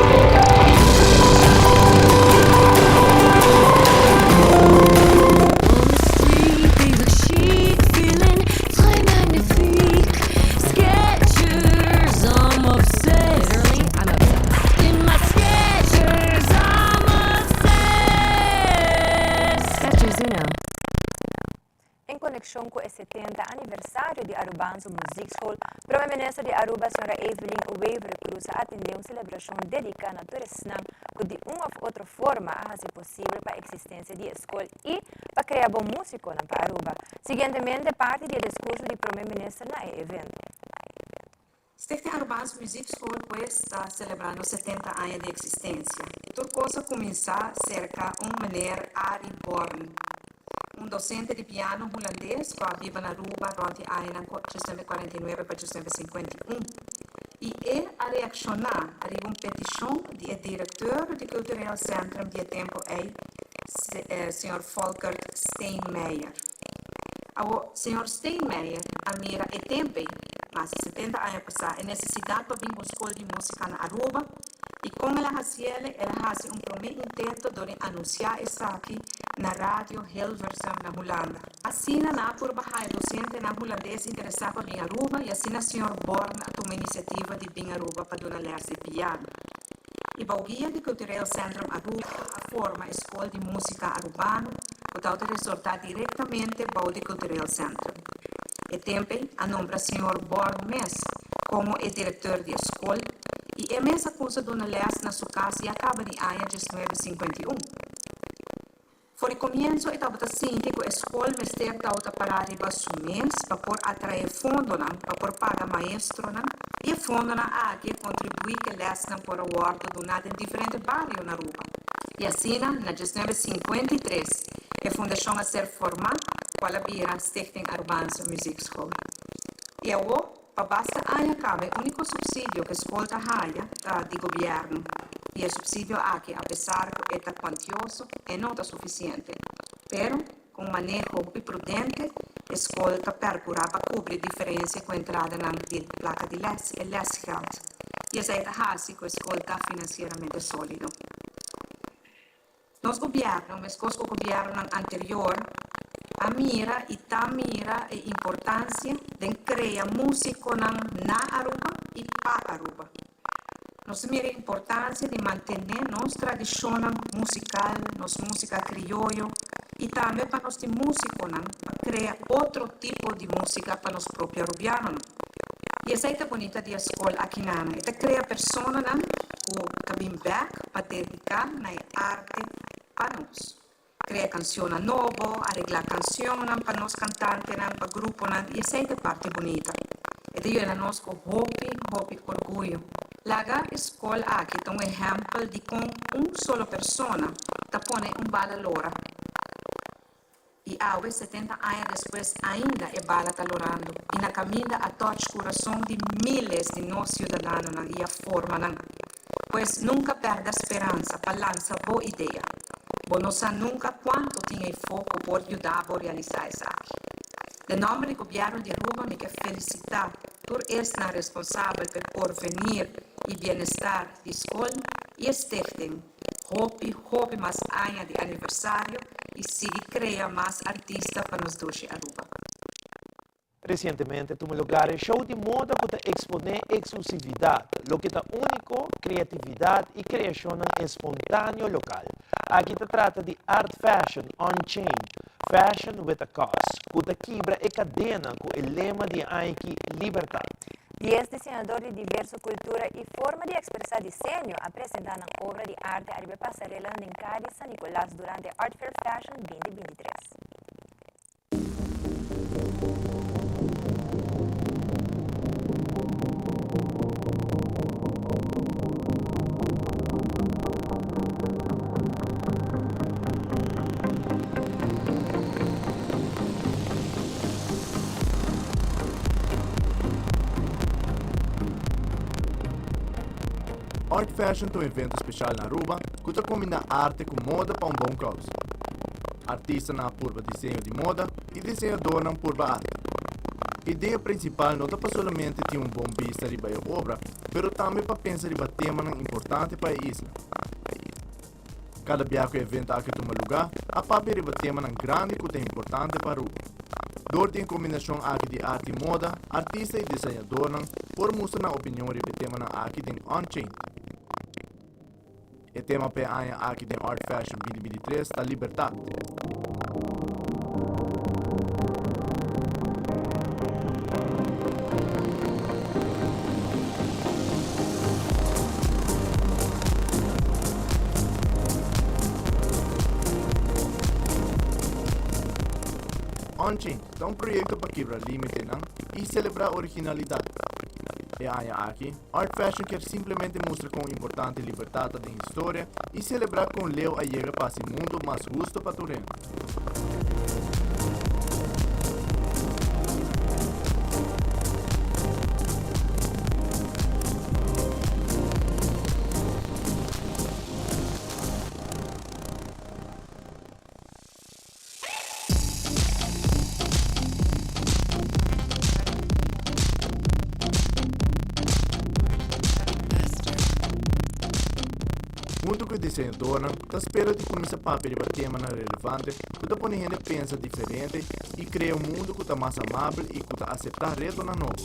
En conexion cu e 70 aniversario di Arubaanse Muziekschool, Prome Minister di Aruba, Sra. Evelyn Wever-Croes a atende un celebracion dedica na tur esnan cu di un of otro forma a haci posibel pa existencia di e scol y pa crea bon musiconan pa Aruba. Siguientemente parti di e discurso di Prome Minister na e evento. Stichting Arubaanse Muziekschool pues ta celebrando 70 aña di existencia. Tur cos a cuminsa cerca un meneer Arie Born, un docente di piano Hulandes cu a biba na Aruba rond di añanan 1949 pa 1951. Y e a reacciona riba un peticion di e directeur di Cultureel Centrum di e tempo ey, señor Folkert Steenmeijer. Awo, señor Steenmeijer a mira e tempo ey, mas di 70 aña pasá, e nesesidat pa bin ku un skol di músika na Aruba i kon el a hasiel, el a hasi un promé intento dor di anunsiá esaki na Radio Hilversum na Hulanda. Asina nan a purba haña dosentenan hulandes interesá pa bin Aruba i asina señor Born a tuma inisiativa di bin Aruba pa duna lès di piano. I bou guia di Cultureel Centrum Aruba a forma e Skol di Músika Arubano ku ta ta resortá direktamente bou di Cultureel Centrum. E tempe a nombra señor Born mes komo e direkteur di e skol i e mes a kumsa duna lès na su kas ya kaba di aña 1951. For di komienso e tabata sinti ku e skol mester tabata pará riba su mes pa por atraé fondonan pa por paga maestronan i e fondonan aki a kontribuí ku e lèsnan por a wòrdu duná den diferente bario na Aruba. I asina na 1953 e fundashon a ser formá kual a bira Stichting Arubaanse Muziekschool. I awó Pa basta aña kaba e úniko supsidio ku e skol ta haya ta di gobièrnu i e supsidio aki apesar ku e ta kuantioso e no ta sufisiente. Pero ku un maneho hopi prudente e skol ta pèrkurá pa kubri diferensia ku entradanan di plaka di lès, e lesgeld, i esei ta hasi ku e skol ta finansieramente sólido. Nos gobièrnu, meskos ku gobièrnunan anterior, a mira i ta mira e importansia den krea músikonan na Aruba i pa Aruba. Nos ta mira e importansia di mantené nos tradishonnan musikal, nos músika krioyo i tambe pa nos tin músikonan pa krea otro tipo di músika pa nos propio arubianonan. I esei ta bunita di e skol akinan. E ta krea personanan ku ta bin bèk pa dediká na e arte pa nos. Krea kansionnan nobo, areglá kansionnan pa nos kantantenan, pa gruponan i esei ta e parti bunita. E ta yena nos ku hopi, hopi orguyo. Laga e skol aki ta un ehèmpel di kon un solo persona ta pone un bala lora. I awe, 70 aña despues, ainda e bala ta lorando i na kaminda a touch kurason di miles di nos siudadanonan i a forma nan. Pues nunka pèrdè speransa pa lansa bo idea. Bo no sa nunka kuantu tin eifó ku por yuda bo realisá esaki. Den nòmber di Gobièrnu di Aruba mi ke felisitá tur esnan responsabel p'e porvenir i bienestar di skol i e stichting. Hopi hopi mas aña di aniversario y sigui crea mas artista pa nos dushi Aruba. Resientemente tuma lugar e show di moda ku ta eksponé eksklusividat, loke ta úniko, kreatividat i kreashonnan espontáneo lokal. Aki ta trata di Art Fashion Unchained, Fashion with a Cause, ku ta kibra e kadena ku e lema di e aña aki, Libertat. Dies diseñador di diverso cultura y forma di expresa diseño a presenta nan obra di arte ariba e pasarelanan den Caya di San Nicolas durante Art Fair Fashion 2023. Art Fashion ta un evento special na Aruba cu ta combina arte cu moda pa un bon causa. Artistanan a purba diseño di moda y diseñadornan purba arte. Idea principal no ta pa solamente tin un bon bista riba e obra, pero tambe pa pensa riba temanan importante pa e isla. Kada bia ku e evento aki tuma lugá, a papia riba temanan grandi ku ta importante pa Aruba. Dor di e kombinashon aki di arte i moda, artista i diseñadornan por mustra nan opinion riba e temanan aki den Unchained. E tema pa e aña aki den Art Fashion 2023 ta Libertat. Unchained ta un proyekto pa kibra límitenan i selebrá originalidat. E aña aki, Art Fashion kier simplemente mustra kon importante libertat ta den historia i selebrá kon leu a yega pa hasi mundu mas husto pa tur hende. Huntu ku e diseñadornan ta spera di kuminsá papia riba temanan relevante ku ta pone hende pensa diferente i krea un mundu ku ta mas amabel i ku ta aseptá retonan nobo.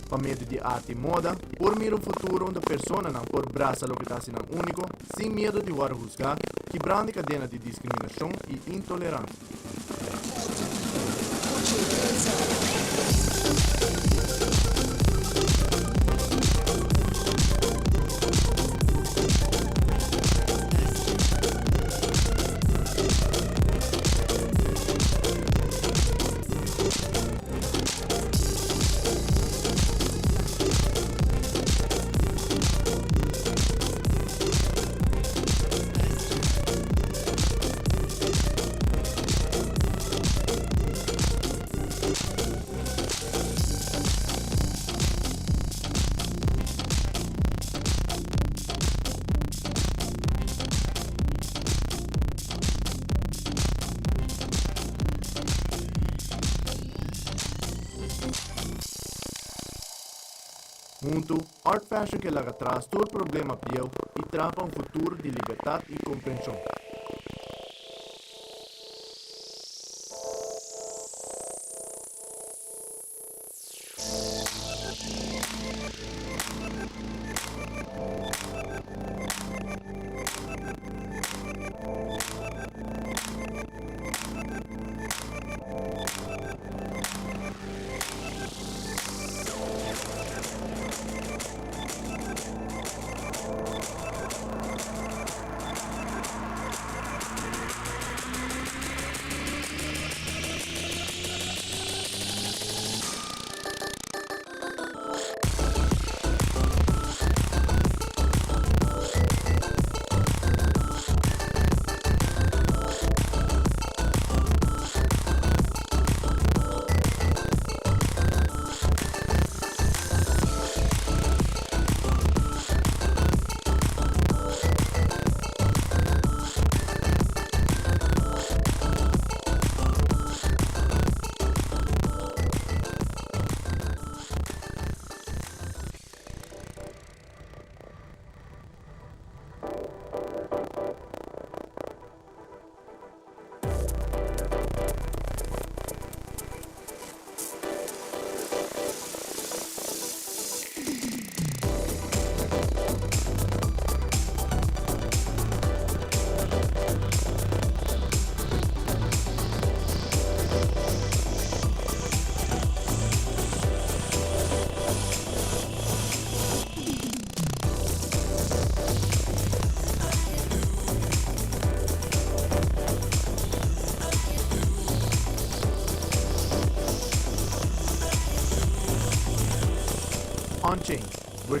Pa medio di arte i moda, por mira un futuro unda personanan por brasa loke ta hasi nan úniko, sin miedu di wòrdu husgá, kibrando e kadena di diskriminashon i intoleransia. Huntu, Art Fashion ke laga tras tur problema bieu i traha pa un futuro di libertat i komprenshon.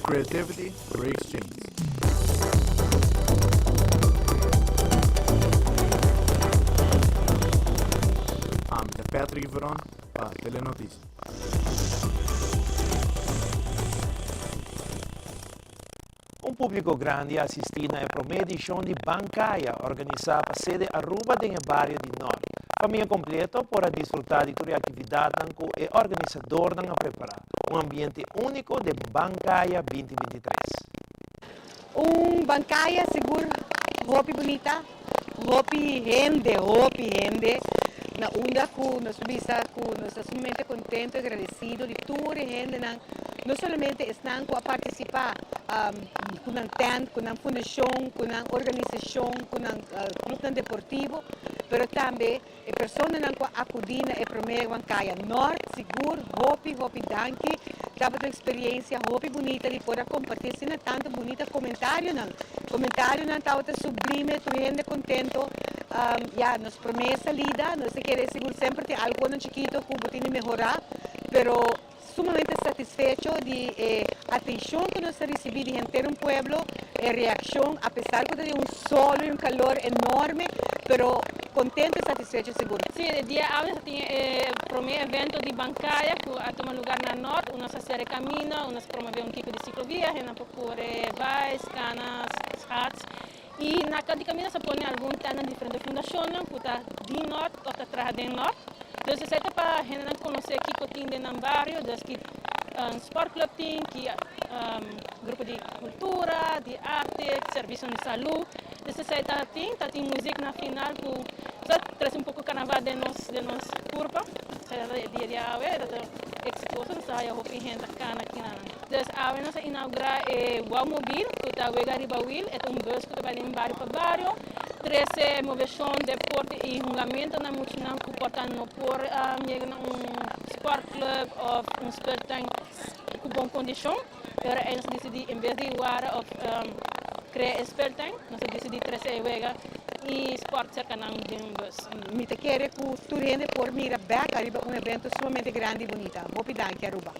creativity breaks chains. Ami ta Patrick Veron pa Telenoticia. Un públiko grandi a asistí na e promé edishon di Bancaya, organisá pa Sede Aruba den e bario di Nort. Famia kompleto por a disfrutá di tur e aktividatnan ku e organisadornan a prepará. Un ambiente úniko den Bancaya 2023. Un Bancaya sigur hopi bunita, hopi hende, hopi hende na unda ku nos por bisa ku nos ta sumamente kontento i agradesido di tur e hendenan No solamente esnan ku a partisipá ku nan tènt, ku nan fundashon, ku nan organisashon, ku nan klupnan deportivo, pero tambe e personanan ku a akudí na e promé Wankaya Nort. Sigur hopi hopi danki. Tabata un eksperiencia hopi bunita di por a kompartí asina tantu bunita komentarionan. Komentarionan tabata sublime, tur hende kontento. Ya, nos promé salida, nos ta kere sigur semper tin algonan chikito ku bo tin di mehorá, pero. Sumamente satisfecho di e atencion cu nos a ricibi di henter un pueblo, e reaccion apesar cu ta den un solo y un calor enorme, pero contento y satisfecho sigur. Sí, e dia awe nos a tin e prome evento di Bancaya cu a tuma lugar na Noord, unda nos a cera e camino, unda nos a promove un tipo di ciclovia, hendenan por core bais, cana, schaats. Y na di camino nos a pone algun tenda di diferente fundacionnan cu ta di Noord of ta traha den Noord. Dus esei ta pa hendenan conoce kico tin den nan bario, dus ki sportclub tin, ki grupo di cultura, di arte, servicio di salud. Dus esei ta tin, ta tin muziek na final cu ta trece un poco carnaval den nos den nos curpa. Esei ta e dia di awe, e ta exitoso, nos ta haya hopi hende ta cana aki. Dus awe nos a inaugurá e Wouwmobiel, ku ta wega riba wiel. E ta un bus ku ta bai den bario pa bario, trese moveshon, deporte i hungamentu na muchanan ku por ta no por yega na un sportclub òf un speeltuin ku bon kondishon. E ora ei nos a disidí en bes di wara òf krea e speeltuin, nos a disidí trese e wega i spòrt serka nan den un bus. Mi ta kere ku tur hende por mira bèk ariba un evento sumamente grandi i bunita. Hopi danki Aruba.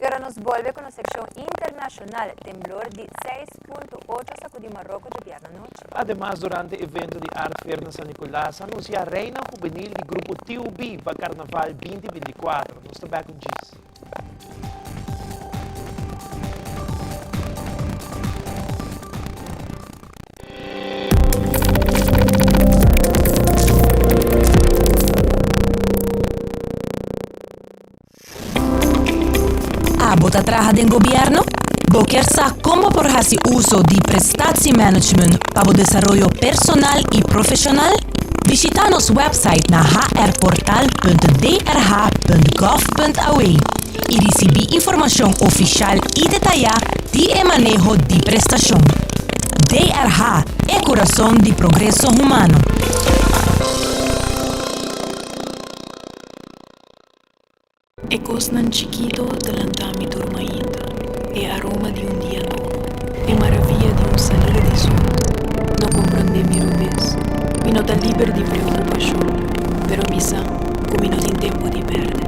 Y ora nos bolbe cu nos seccion internacional, temblor di 6.8 sacudi Marocco djabièrnè anochi. Ademas durante evento di Art Fair na San Nicolas a anuncia Reina Juvenil di grupo TUB pa Carnaval 2024. Nos ta back un djis. Abo ta traha den gobièrnu? Bo kier sa kon bo por hasi uso di prestatiemanagement pa bo desaroyo personal i profeshonal? Bishitá nos wèpsait na hrportal.drh.gov.aw i risibí informashon ofishal i detayá di e maneho di prestashon. DRH, e kurason di progreso humano. E kosnan chikito ta lanta mi tur mainta, e aroma di un dia nobo, e maravia di un salida di sol. No komprondé mi robes, mi no ta liber di preokupashon, pero mi sa ku mi no tin tempu di pèrdè.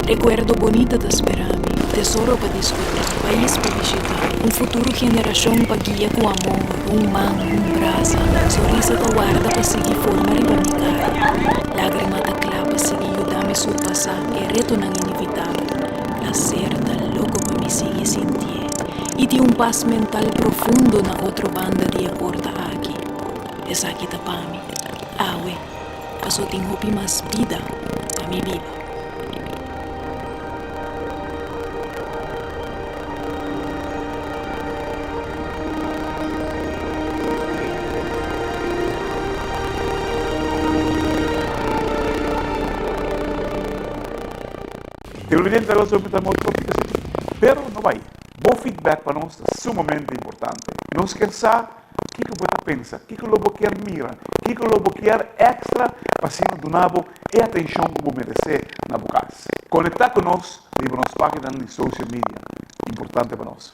Rekuerdo bonita ta spera mi, tesoro pa diskubrí, pais pa bishitá, un futuro generashon pa guia ku amor, un man, un brasa, sonrisa ta warda pa sigui forma riba mi kara, lágrima ta kla pa sigui yuda mi surpasá e retonan inevitabel. Plaser ta loko pa mi sigui sintié i tin un pas mental profundo na otro banda di e porta aki. Esaki ta pa mi, awe, paso tin hopi mas bida pa mi biba. Televidente ta loso ta moto pero no bai. Bo feedback pa nos ta sumamente importante. Nos kier sa kiko bo ta pensa, kiko lo bo kier mira, kiko lo bo kier extra pa asina duna bo e atencion ku bo merece na bo cas. Conecta ku nos riba nos paginanan di social media. Importante pa nos.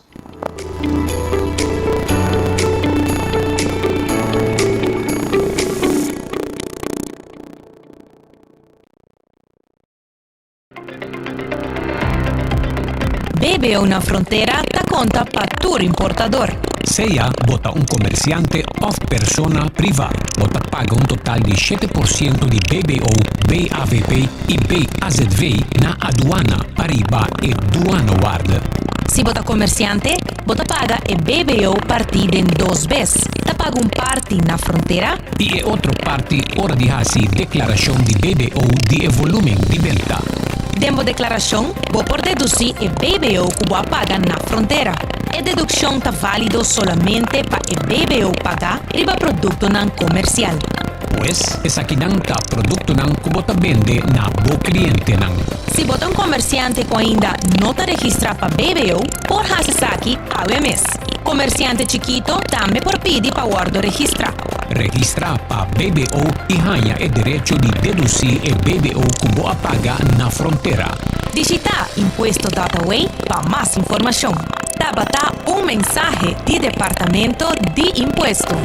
BBO na frontera ta konta pa tur importador. Sea bo ta un komersiante òf persona privá, bo ta paga un total di 7% di BBO, BAVP i BAZV na aduana pa riba e douanewaarde. Si bo ta komersiante, bo ta paga e BBO partí den dos bes. Ta paga un parti na frontera. I e otro parti ora di hasi deklarashon di BBO di e volúmen di benta. Den bo deklarashon bo por dedusí e BBO ku bo a paga na frontera. E dedukshon ta válido solamente pa e BBO pagá riba produktonan komersial. Pues, esakinan ta produktonan ku bo ta bende na bo klientenan. Si bo ta un komersiante ku ainda no ta registrá pa BBO, por hasi esaki awe mes. Komersiante chikito tambe por pidi pa wòrdu registrá. Registrá pa BBO i haña e derecho di dedusí e BBO ku bo a paga na frontera. Bishitá Impuesto Dataway pa mas informashon. Tabata un mensahe di Departamento di Impuesto.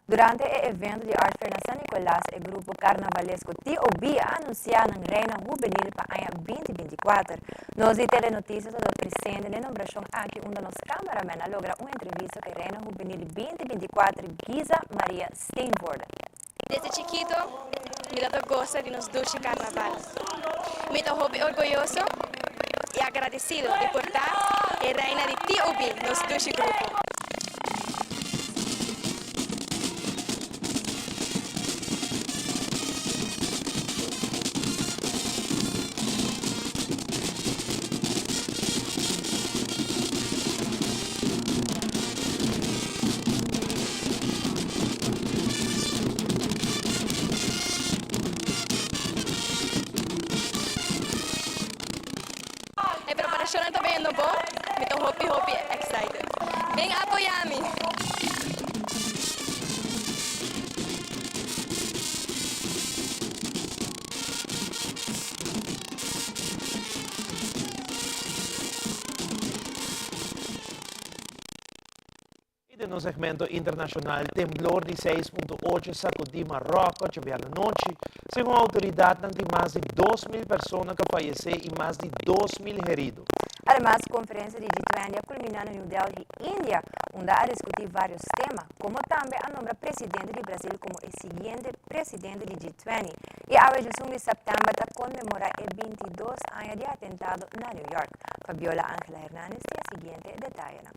Durante e evento di Art Fair na San Nicolas, e grupo carnavalesco TOB a anuncia nan reina hubenil pa aña 2024. Nos di Telenoticias ta presente na e nombracion aki unda nos cameraman a logra un entrevista cu e reina hubenil 2024 Giza Maria Steenvoorden. Desde chikito mi ta goza di nos dushi carnaval. Mi ta hopi orguyoso y agradecido di por ta e reina di TOB, nos dushi grupo. E preparacionnan ta bayendo bon, mi ta hopi hopi excited. Ben apoya mi! I den nos segmento internashonal, temblor di 6.8 sakudí Maròko djabièrnè nochi. Segun outoridatnan tin mas di 2.000 persona ku a fayesé i mas di 2.000 herido. Ademas, konferensia di G20 a kulminá na New Delhi, India, unda a diskutí vários tema, komo tambe a nombra presidente di Brasil komo e siguiente presidente di G20. I awe djesun di sèptèmber ta konmemorá e 22 aña di atentado na New York. Fabiola Angela Hernandez tin e siguiente detayenan.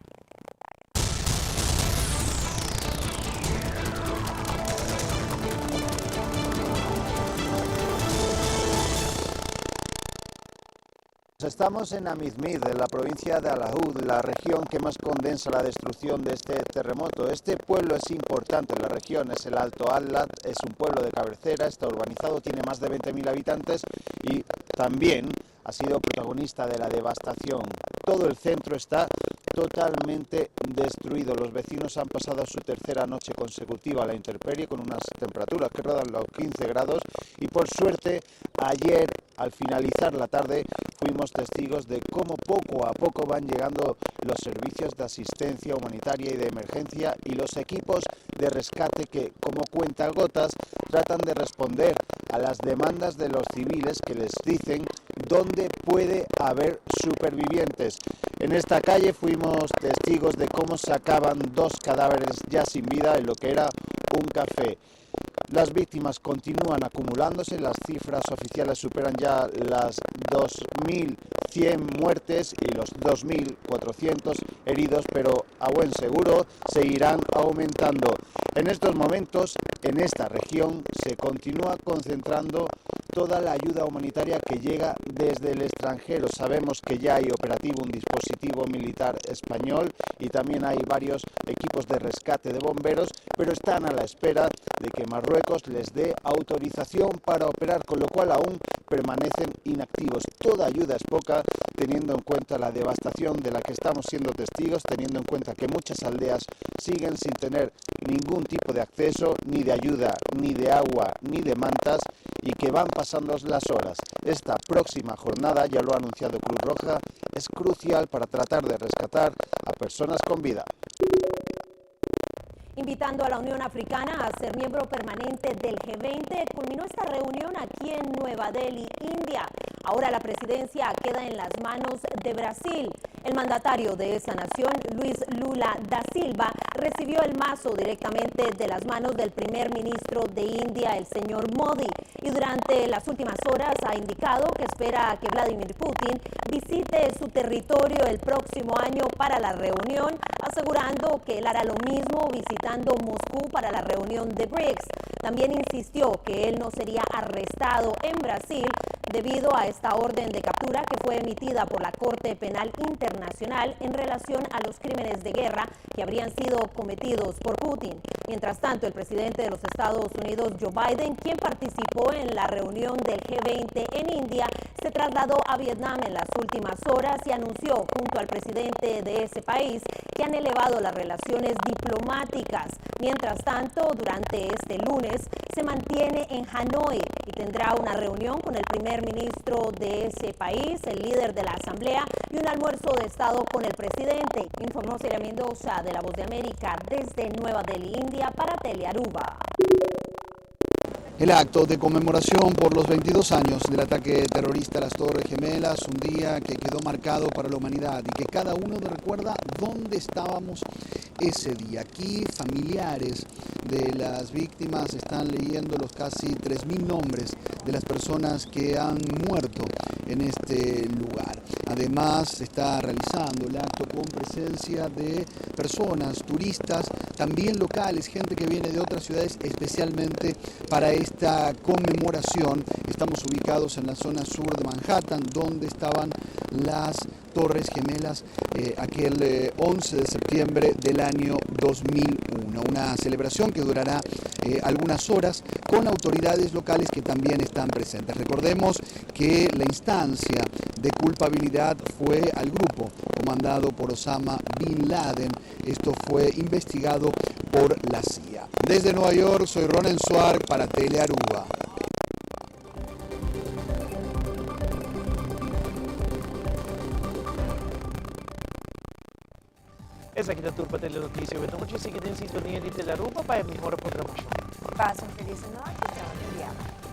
Estamos en Amizmiz, en la provincia de Al-Haouz, la región que más condensa la destrucción de este terremoto. Este pueblo es importante en la región, es el Alto Atlas, es un pueblo de cabecera, está urbanizado, tiene más de 20.000 habitantes y también ha sido protagonista de la devastación. Todo el centro está totalmente destruido. Los vecinos han pasado su tercera noche consecutiva a la intemperie con unas temperaturas que rodan los 15 grados y por suerte ayer al finalizar la tarde fuimos testigos de cómo poco a poco van llegando los servicios de asistencia humanitaria y de emergencia y los equipos de rescate que, como cuentagotas, tratan de responder a las demandas de los civiles que les dicen dónde puede haber supervivientes. En esta calle fuimos testigos de cómo sacaban dos cadáveres ya sin vida en lo que era un café. Las víctimas continúan acumulándose, las cifras oficiales superan ya las 2.100 muertes y los 2.400 heridos, pero a buen seguro seguirán aumentando. En estos momentos, en esta región, se continúa concentrando toda la ayuda humanitaria que llega desde el extranjero. Sabemos que ya hay operativo un dispositivo militar español y también hay varios equipos de rescate de bomberos, pero están a la espera de que Marruecos les dé autorización para operar, con lo cual aún permanecen inactivos. Toda ayuda es poca, teniendo en cuenta la devastación de la que estamos siendo testigos, teniendo en cuenta que muchas aldeas siguen sin tener ningún tipo de acceso, ni de ayuda, ni de agua, ni de mantas, y que van pasando las horas. Esta próxima jornada, ya lo ha anunciado Cruz Roja, es crucial para tratar de rescatar a personas con vida. Invitando a la Unión Africana a ser miembro permanente del G20, culminó esta reunión aquí en Nueva Delhi, India. Ahora la presidencia queda en las manos de Brasil. El mandatario de esa nación, Luis Lula da Silva, recibió el mazo directamente de las manos del primer ministro de India, el señor Modi, y durante las últimas horas ha indicado que espera que Vladimir Putin visite su territorio el próximo año para la reunión, asegurando que él hará lo mismo visitando Moscú para la reunión de BRICS. También insistió que él no sería arrestado en Brasil debido a esta orden de captura que fue emitida por la Corte Penal Internacional en relación a los crímenes de guerra que habrían sido cometidos por Putin. Mientras tanto, el presidente de los Estados Unidos, Joe Biden, quien participó en la reunión del G20 en India, se trasladó a Vietnam en las últimas horas y anunció junto al presidente de ese país que han elevado las relaciones diplomáticas. Mientras tanto, durante este lunes se mantiene en Hanoi y tendrá una reunión con el primer ministro de ese país, el líder de la asamblea y un almuerzo de Estado con el presidente. Informó Celia Mendoza de La Voz de América desde Nueva Delhi, India, para Telearuba. El acto de conmemoración por los 22 años del ataque terrorista a las Torres Gemelas, un día que quedó marcado para la humanidad y que cada uno recuerda dónde estábamos ese día. Aquí familiares de las víctimas están leyendo los casi 3.000 nombres de las personas que han muerto en este lugar. Además, se está realizando el acto con presencia de personas, turistas, también locales, gente que viene de otras ciudades especialmente para esta conmemoración. Estamos ubicados en la zona sur de Manhattan, donde estaban las Torres Gemelas eh, aquel 11 eh, de septiembre del año 2001. Una celebración que durará eh, algunas horas con autoridades locales que también están presentes. Recordemos que la instancia de culpabilidad fue al grupo comandado por Osama Bin Laden. Esto fue investigado por la CIA. Desde Nueva York, soy Ronen Suar para Telearuba. Esaki ta tur pa Telenoticia. Wet nochi sigui den sintonia di Telearuba pa e mihor programacion. Pasa un feliz nochi, te otro biaha.